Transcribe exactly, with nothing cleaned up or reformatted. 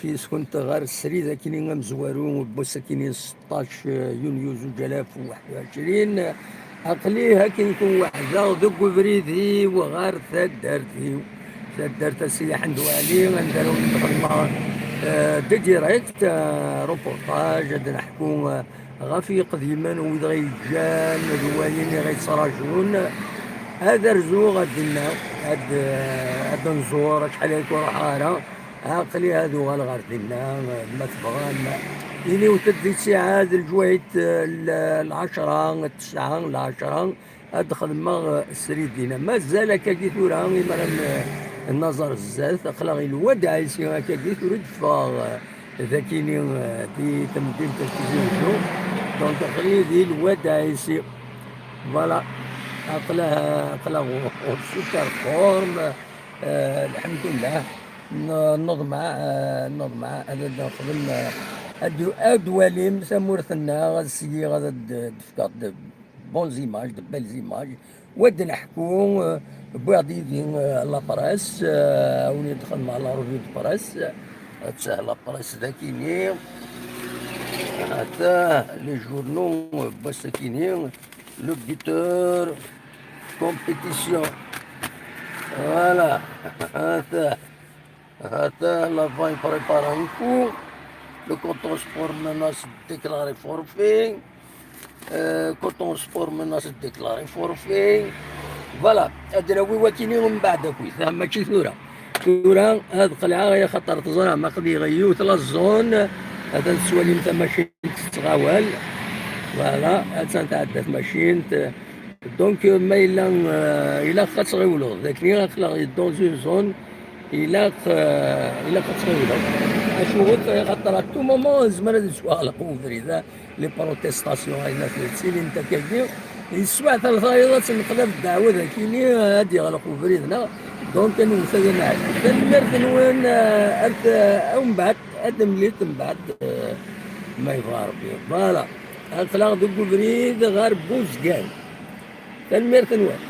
Yes-kent ɣer srid akini amezwaru n wass akini seṭṭac yunyu zuǧ alaf u waḥed u ɛecrin. Aql-i akin kun weḥdeɣ deg ubrid-iw ɣer taddart-iw, taddart a Sidi Ḥend Wali, anda ara wen-d-xedmeɣ, eh, de direct, eh, reportage, ad d-neḥku, eh, ɣef yiqdimen wid ɣa yeǧǧan d wayen i ɣa yettrajun. Ad rzuɣ ad d-nnaɣ, ad, ad nẓur acḥal ay ur ruḥeɣ ara. Aql-i ad uɣaleɣ ɣer dinna, ma tebɣam. Iniwet-d di ttiɛad, lǧwayt, l-, lɛecṛa, ttesɛa, lɛecṛa, ad xedmeɣ srid dinna. Mazal akkagi tura, imi ara n-, naẓer zdat, aql-aɣ i Lwad Ɛisi, akkagi tura d-ffɣeɣ, eh, d akini, eh, di temdint n Tizi Uzzu. Donc, aql-i di Lwad Ɛisi. Voilà. Aql-, aql-aɣ en super forme. Eh, lḥemdullah. N-, neḍmeɛ, eh, neḍmeɛ ad d-nexdem, eh, ad d-, ad d-walim tamurt-nneɣ, ad syiɣ ad d-, d-fkeɣ de bons images, de belles images. Wa d-neḥku, eh, wwiɣ-d yid-i, eh, la presse, eh, win i d-xedmeɣ la revue de presse, eh, attah la presse d akini, attah les journaux, eh, n wass akini, le buteur, compétition. Voilà, attah. Attah, la vaille prépare un coup. Le Coton Sport menace de déclarer forfait. Euh, Coton Sport menace de déclarer forfait. Voilà, ad nawi wakini umbeɛd akkit, ah, mačči tura. Tura ad qelɛeɣ, ay axaṭer teẓram aql-i yiwet la zone, atan tettwalim tamacint tettɣawal. Voilà, attan tɛedda tmacint. Donc, ma yella, euh, ilaq ad tɣiwleḍ, d akken aql-aɣ dans une zone, ilaq, euh, ilaq ad tɣiwleḍ. Acuɣef? Axaṭer à tout moment nezmer ad yettwaɣleq ubrid, ah, les protestations, ayen ad ttilint akkagi. Yeswaɛta lfayeḍ ad tenqlab ddeɛwa d akini, ad yeɣleq ubrid-nneɣ. Donc, ad newwet ad nɛeddi. Tanemmirt-nwen, euh, ad, euh, umbeɛd, ad nemlit mbeɛd, euh, ma yebɣa Rebbi. Voilà. Aql-aɣ deg ubrid ɣer Buzgan. Tanemmirt-nwen.